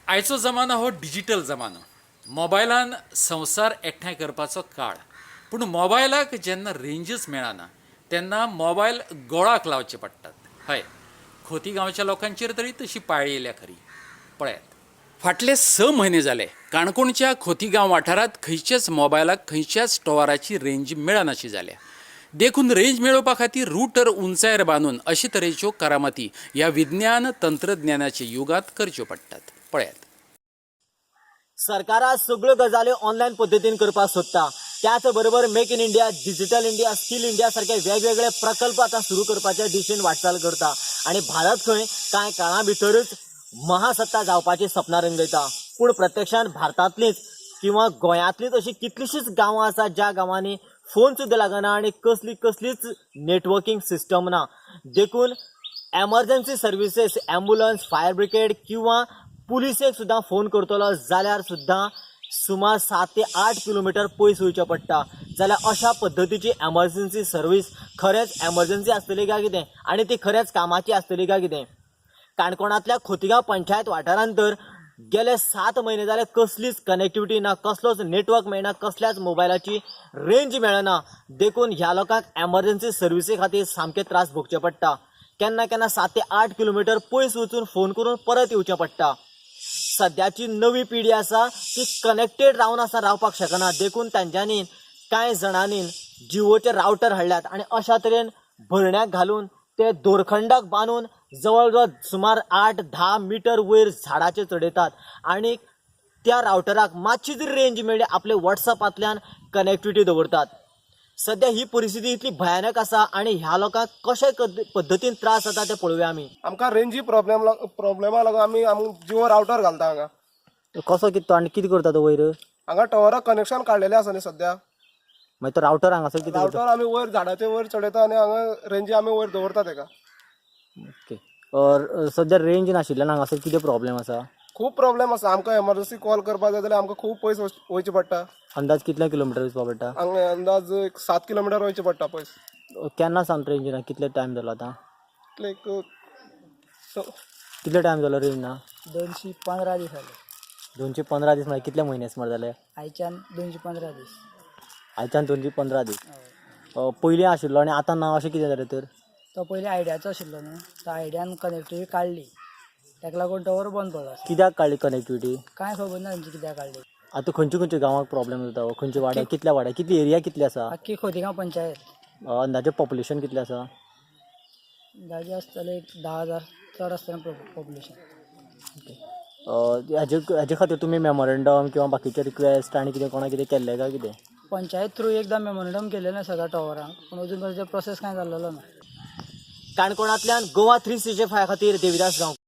आयचो जमानो हो डिजिटल जमानो. मोबायलान संवसार एकठांय करपाचो काळ. पूण मोबायलाक जेन्ना रेंजच मेळना तेन्ना मोबायल गोळाक लावचे पडटात. हय, खोती गांवच्या लोकांचेर तरी तशी पाळी येयल्या खरी. पळयात, फाटले 6 म्हयने जाले काणकोणच्या खोतीगांव वाठारांत खंयच्याच मोबायलाक खंयच्याच टॉवराची रेंज मेळनाशी जाल्या. देखून रेंज मेळोवपा खातीर रुटर उंचायेर बांदून अशे तरेच्यो करामती ह्या विज्ञान तंत्रज्ञानाच्या युगांत करच्यो पडटात. पळयात. सरकारा सगळ्यो गजाल्यो ऑनलायन पद्दतीन करपाक सोदता. त्याच बरोबर Make in India, Digital India, Skill India सारखे वेगवेगळे प्रकल्प आतां सुरू करपाच्या दिशेन वाटचाल करता आनी भारत खंय कांय काळा भितरूच महासत्ता जावपाची सपनां रंगयता. पूण प्रत्यक्षान भारतांतलीच किंवा गोंयांतलीच अशी कितलीशींच गांवां आसात ज्या गांवांनी फोन सुद्दां लागना आनी कसली कसलीच नेटवर्कींग सिस्टम ना. देखून emergency services, ambulance, fire brigade किंवा पुलिसेक सुद्दां फोन करतलो जाल्यार सुद्दां सुमार 7 ते 8 किलोमिटर पयस वयचें पडटा. जाल्यार अशा पद्दतीची एमर्जन्सी सर्वीस खरेंच एमर्जन्सी आसतली काय कितें आनी ती खरेंच कामाची आसतली काय कितें? काणकोणांतल्या खोतिगांव पंचायत वाठारांत तर गेले 7 म्हयने जाले कसलीच कनेक्टिविटी ना, कसलोच नेटवर्क मेळना, कसल्याच मोबायलाची रेंज मेळना. देखून ह्या लोकांक एमर्जन्सी सर्विसी खातीर सामके त्रास भोगचे पडटा. केन्ना केन्ना 7 ते 8 किलोमिटर पयस वचून फोन करून परत येवचें पडटा. सद्याची नवी पिढी आसा ती कनेक्टेड रावन आसा, रावपाक शकना. देखून तांच्यांनी कांय जाणांनी जिओचे रावटर हाडल्यात आनी अशा तरेन भरण्याक घालून ते दोरखंडाक बांदून जवळ जवळ सुमार 8-10 मिटर वयर झाडाचेर चडयतात आनी त्या रावटराक मातशी जरी रेंज मेळ्ळी आपले वॉट्सएपांतल्यान कनेक्टिविटी दवरतात. सद्या ही परिस्थिती इतली भयानक आसा आनी ह्या लोकांक कशे पद्दतीन त्रास जाता ते पळोवया आमी. आमकां रेंजी प्रॉब्लेमा लागून आमी जिओ रावटर घालता हांगा. कसो कितें तो आनी कितें करता तो वयर? हांगा टॉवराक कनेक्शन काडलेलें आसा न्ही सद्या. मागीर तो रावटर हांगासर कितें करता? रावटर आमी वयर झाडाचे वयर चडयता आनी हांगा रेंजी आमी वयर दवरता तेका. ओके, सद्या रेंज नाशिल्ल्यान हांगासर कितें प्रॉब्लेम आसा? खूब प्रॉब्लेम आसा आमकां. एमर्जन्सी कॉल करपाक जाय जाल्यार आमकां खूब पयस वयचें पडटा. अंदाज कितले किलोमिटर वचपा पडटा? हांगा अंदाज एक 7 किलोमिटर वयचें पडटा पयस. केन्ना सावन रेंज ना? कितले टायम जालो आतां? एक कितले टायम जालो रेंज ना? 215 दीस जाले. 215 दीस म्हळ्यार कितले म्हयने सुमार जाले? आयच्यान 215 दीस. आयच्यान 215 दीस. पयलीं आशिल्लो आनी आतां ना, अशें कितें जालें तर? तो पयलीं आयडियाचो आशिल्लो न्हू, तो आयडियान कनेक्टिविटी काडली, ताका लागून टॉवर बंद पडलो आसा. कित्याक काडली कनेक्टिविटी? कांय खबर ना तेंची कित्याक काडली. आतां खंयच्या खंयच्या गांवांक प्रॉब्लेम जाता हो? खंयच्या वाड्यार, कितल्या वाड्यार, कितली एरिया कितली आसा? आख्खी खोतिगांव पंचायत. अंदाजे पॉप्युलेशन कितलें आसा? अंदाजे आसतलें एक 10,000 चड आसतलें पॉप्युलेशन. हाजे खातीर तुमी मेमोरेंडम किंवा बाकीचे रिक्वेस्ट आनी कितें कोणाक कितें केल्लें काय कितें? पंचायत थ्रू एकदां मेमोरेंडम केलेलें सगळ्या टॉवरांक, पूण अजून पर्यंत प्रोसेस कांय जाल्लेलो ना. काणकोणांतल्यान गोवा 365 खातीर देविदास गांवकर.